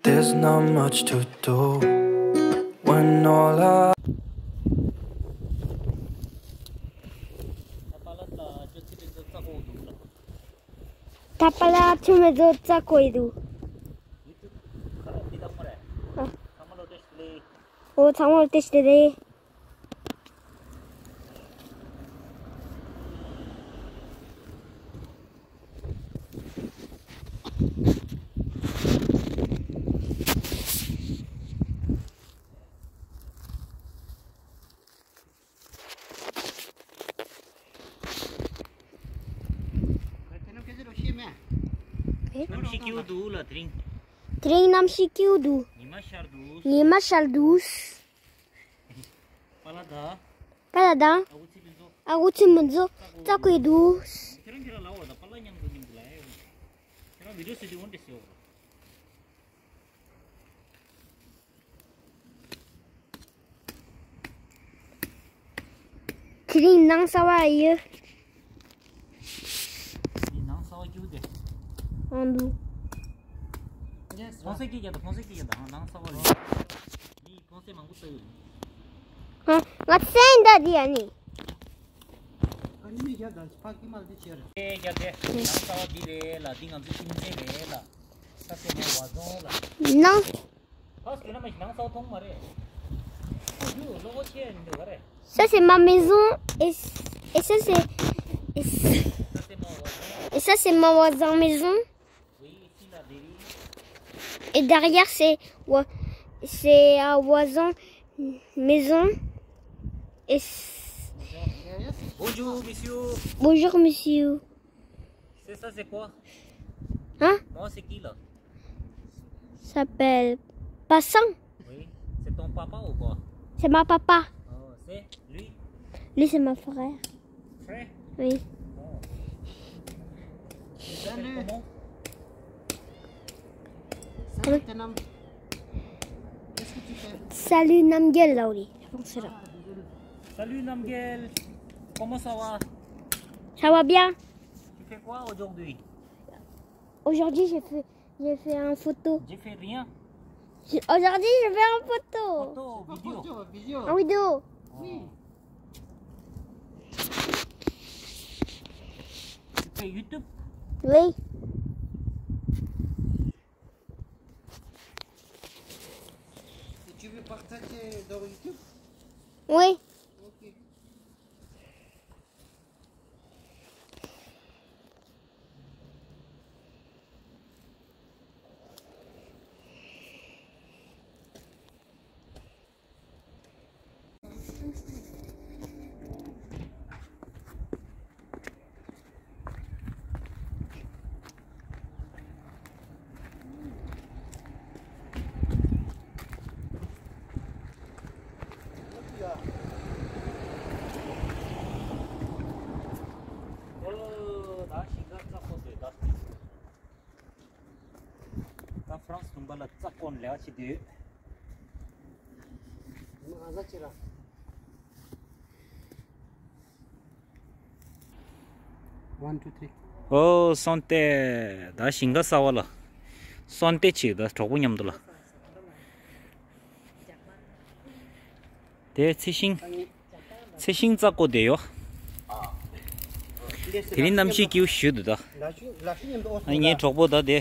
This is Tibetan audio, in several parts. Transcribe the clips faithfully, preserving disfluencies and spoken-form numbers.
There's not much to do when all I ད་པ་ལ་ཆུ་མེ་ཛོ་ཙ་ཀོ་ཡི་དུ། ཨོ་ཚང་མ་ལོ་ཏེ་ཤི་ཏེ་རེད། གནམ་གཤིས་སྐྱིད་པོ་འདུག་ལ་དེ་རིང་། དེ་རིང་གནམ་གཤིས་སྐྱིད་པོ་འདུག་ཉི་མ་ཤར་འདུག་ཉི་མ་ཤར་འདུག་པ་ལ་དང་། པ་ལ་དང་། ཨ་ཁུ་ཚེ་ཕུན་ཚོགས། ཨ་ཁུ་ཚེ་ཕུན་ཚོགས་ཙ་ཀོ་ཡི་འདུག་ཁྱེད་རང་ཁྱེད་རང་ལ་འོ་ད་པ་ལ་མཉམ་དུ་མཉམ་དུ་ལ་ཡ། ཁྱེད་རང་བི་ཌིའོ་ཟེར་དུས་འོ་འདྲ་ཟེར་འོ། དེ་རིང་ནང་གསར་པ་ཡོད། འདི་ནང་གསར་པ་སྐྱིད་པོ་དེ། ཨང་འདུག་ཕོན་སེ་སྐྱིད་རྒྱག་དང་ཕོན་སེ་སྐྱིད་རྒྱག་དང་ནང་གསར་པ་རེད། མི་ཕོན་སེ་མང་པོ་ལྟ་ཡོད། ཧ་ང་སེང་ད་དེ་ཡ་ནི། ཨ་ནི་མི་རྒྱག་དང་ཕ་གི་མ་དེ་ཆེ་རེད། ཨེ་རྒྱག་དེ་ནང་གསར་པ་འདི་རེད་ལ་འདི་ང་ཚོའི་ཁྱིམ་མཚེས་རེད་ལ། ས་སེ་མོ་བ་རྫོང་ལ། ནང་། ཕ་སྐྱོ་ན་མ་ཞིག་ནང་ས་མཐོང་མ་རེད། ཁོ་རྒྱུ་ལོ་ངོ་ཆེ་ཡིན་འདུག་ག་རེད། Ça, c'est ma maison. Et, et ça, c'est. Et, c- Ça, c'est mon voisin. Et ça, c'est mon voisin maison. Oui, ici, la dérive. Et derrière, c'est. Wa- C'est un voisin maison. Et. c- Bonjour, monsieur. Bonjour, monsieur. C'est ça, c'est quoi? Hein? Moi, c'est qui, là? S'appelle Passant. Oui. C'est ton papa ou quoi? C'est mon papa. Oh, c'est lui? Lui, c'est mon frère. Frère? Oui. Oh. Il s'appelle comment? Salut, ton nom. Qu'est-ce que tu fais? Salut, Namgyel, là, oui. Salut, Namgyel. Comment ça va? Ça va bien. Tu fais quoi aujourd'hui? Aujourd'hui, j'ai fait, j'ai fait une photo. J'ai fait rien. Je- Aujourd'hui, je fais une photo. Photo, vidéo. Photo, vidéo. En vidéo. Oui. Tu fais YouTube? Oui. Et tu veux partager dans YouTube? Oui. Ok. ད་ཧྥ་རན་སི་ལུང་པ་ལ་ཙ་ཀོ་ནས་ལས་ཀ་བྱེད་དུས། One, two, three. ཨོ་སོན་ཏེ། ད་ཞིང་ཁ་གསར་པ་ལ་སོན་ཏེ་བྱེད་ད་གྲོགས་པོ་མཉམ་དུ་ལ། དེ་ཚེ་ཤིང་། ཚེ་ཤིང་ཙ་ཀོ་དེ་ཡོ། དེ་རིང་གནམ་གཤིས་སྐྱིད་པོ་ཞུ་འདུག་ད། ཨ་ངའི་གྲོགས་པོ་ད་དེ་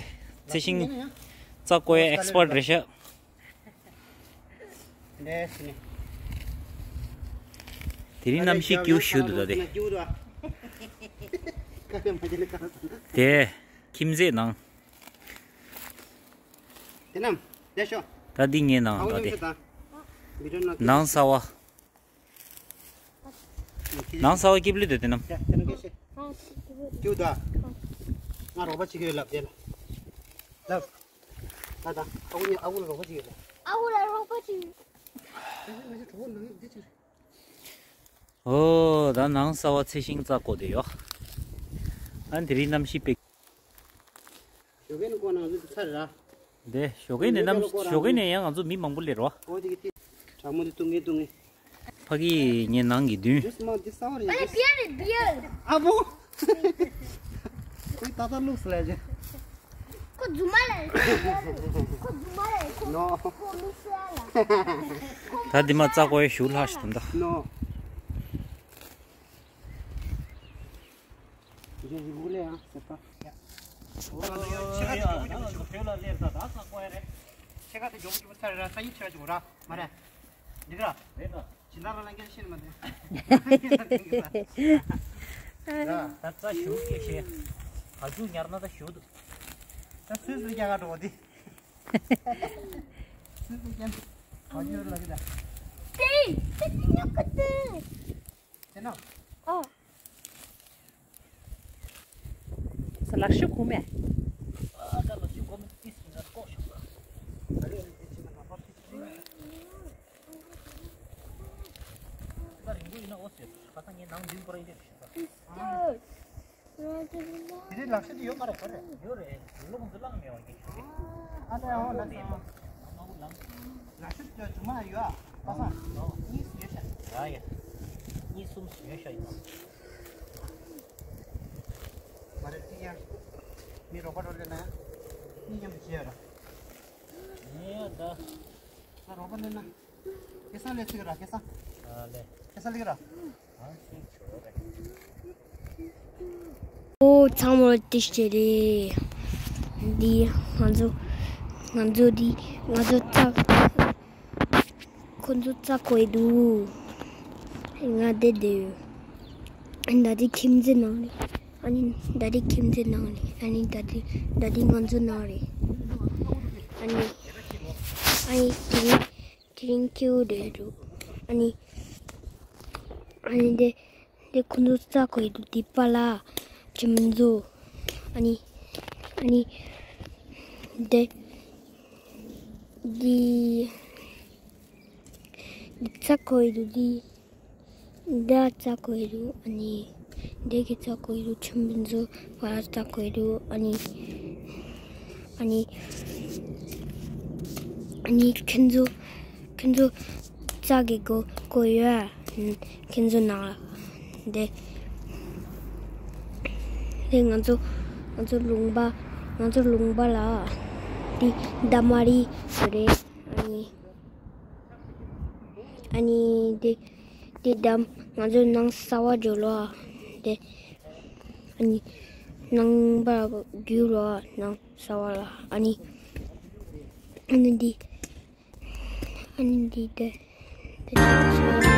ཚེ་ཤིང་ཙ་ཀོ་ཡ་ཨེག་སི་པར་ཊི་རེད་ཤག་དེ་རིང་གནམ་གཤིས་སྐྱིད་པོ་ཞུ་འདུག་ད་དེ། དེ་ཁྱིམ་མཚེས་ནང་། དེ་རྣམས་ལས་ཤོག་ད་འདི་ངའི་ནང་ད་དེ། ནང་གསར་པ། ནང་གསར་པ་སྐྱིབ་ལི་དེ་དེ་རྣམས། ཀྱུ་ད། ང་རོགས་པ་བྱེད་ཀྱི་ཡོད་ལབ་དེ་ལ། ལབ། ད་ད་ཨ་ཁུ་ནི་ཨ་ཁུ་ལ་རོགས་པ་བྱེད་ཀྱི་ཡོད་ལ། ཨ་ཁུ་ལ་རོགས་པ་བྱེད་ཀྱི་ཡོད། ཨོ་ད་ནང་གསར་པ་ཚེ་ཤིང་ཙ་ཀོ་དེ་ཡོ། ཨ་དེ་རིང་གནམ་གཤིས་དཔེ། ཞོགས་ཀས་ནས་ཀོ་ནང་ཚུད་ཚར་ར། དེ་ཞོགས་ཀས་ནས་གནམ་ཞོགས་ཀས་ནས་ཡང་ང་ཚོ་མི་མང་པོ་སླེབས་རོ། ཨོ་དེ་གི་དེ། དྲང་མོ་དེ་བཏུང་ངེ་བཏུང་ངེ། ཕ་གི་ངའི་ནང་གི་མདུན། This month, this hour, yes. Beer, beer. ཨ་བོ། ཁོས་ཏག་ཏག་ལུགས་སུ་ལས་ཀྱི། ཁོ་རྫུན་མ་ལས། ཁོ་རྫུན་མ་ལས། ནོ། ཁོ་མི་ཤེས་ལ། ད་འདི་མ་རྩ་བཀོད་ཞུ་ལྷག་ཞིག་དམ་ད། ནོ། ཇེ་ཇེ་གུ་ལེ་ཡང་སེ་པ། ཆེ་ག་དེ་ཇོ་བོ་ཇོ་བོ་ཚར་ར་ས་ཡི་ཆེ་ག་ཇོ་བོ་ར་མ་རེད། འདི་ག་ར། རེད་ད། ཇི་ལྟར་ལ་ལང་ཀའི་ཤེས་མ་འདུག་ད་རྩ་ཞུ་སྐད་ཆེ། ག་ཇུ་ཉར་ན་ད་ཞུ་འདུག་ད་སུས་སུ་རྒྱ་གར་འགྲོ་བ་འདི། སུས་སུ་རྒྱ་གར་ག་ཇུ་ལ་གི་ད། དེ་དེ་ཉོ་གི་དེ། དེ་ན། ཨོ། ས་ལག་ཤུ་གོ་མེ། ཨ་ད་ལག་ཤུ་གོ་མེ་ཏིས་ན་ཀོ་ཤོག་ལ། ཨ་རེ་ཨ་རེ་ཏིས་ན་ཀོ་ཤོག་ལ། ད་རིང་པོ་ཡིན་ན་ཨོ་ཟེར། ཁ་སང་ངས་ནང་འདུག་པར་ཡིན་དེ་ཞུ་ད། དེ་རིང་ལག་ཤེས་དེ་ཡོད་མ་རེད་ག་རེ། ཡོད་རེད། ལོ་ཁོང་ཚོ་བླངས་མེད་པ་ངས་ཞུ་རེད། ཨ་ད་ཡང་ལག་ཤེས་ཡོད། ལག་ཤེས་དེ་ཇུ་མ་ཡོད་ཨ། པ་སངས་གཉིས་སུ་ཡོད་ཤག་ཡ་ཡ། གཉིས་གསུམ་སུ་ཡོད་ཤག་ཡིན་ནོ། མ་རེད་ཅི་ཡང་། མི་རོགས་པ་རོགས་ལས་ན་ཡང་། གཉིས་མཉམ་དུ་བྱེད་ཡོད་ར། ངས་ད། ད་རོགས་པ་ལས་ན། སྐལ་བཟང་ལས་ཚིག་ར་སྐལ་བཟང་། ཨ་ལས། སྐལ་བཟང་ལས་ར། ཨ་ཤིང་ཆོ་རེད། ཨོ་ཚང་མ་ལ་བཀྲ་ཤིས་བདེ་ལེགས། འདི་ང་ཚོ་ང་ཚོ་འདི་ང་ཚོ་རྩ་ཁོ་ཚོ་རྩ་བཀོད་འདུག་ང་བསྡད་བསྡད་ཡོད། ད་ལྟའི་ཁྱིམ་མཚེས་ནང་རེད། ཨ་ནི་ད་ལྟའི་ཁྱིམ་མཚེས་ནང་རེད། ཨ་ནི་ད་ལྟའི་ད་ལྟའི་ང་ཚོ་ནང་རེད། ཨ་ནི་ཨ་ནི་དེ་རིང་དེ་རིང་ཁྱེའུ་རེད་འདུག་ཨ་ནི་ཨ་ནི་དེ་དེ་ཁོ་ཚོ་རྩ་བཀོད་འདུག་དེ་པཱ་ལགས་ཁྱིམ་མཚེས། ཨ་ནི་ཨ་ནི་དེ་དེ་རྩ་བཀོད་འདུག་དེ། འདི་རྩ་བཀོད་འདུག་ཨ་ནི་འདི་གི་རྩ་བཀོད་འདུག་ཁྱིམ་མཚེས་བ་རྩ་བཀོད་འདུག་ཨ་ནི་ཨ་ནི་ཨ་ནི་ཁྱེད་ཚོ་ཁྱེད་ཚོ་རྩ་གི་གོ་གོ་ཡོད་ཨ། ཁྱེད་ཚོ་ནང་འདི་འདི་ང་ཚོ་ང་ཚོ་ལུང་པ་ང་ཚོ་ལུང་པ་ལ་འདི་འདབ་མ་རི་རེད། ཨ་ནི་ཨ་ནི་འདི་འདི་འདམ་ང་ཚོ་ནང་གསར་པ་འཇོག་ལོ། འདི་ཨ་ནི་ནང་པ་རྒྱུ་ལོ་ནང་གསར་པ་ལ། ཨ་ནི་ཨ་ནི་འདི་ཨ་ནི་འདི་འདི་འདི་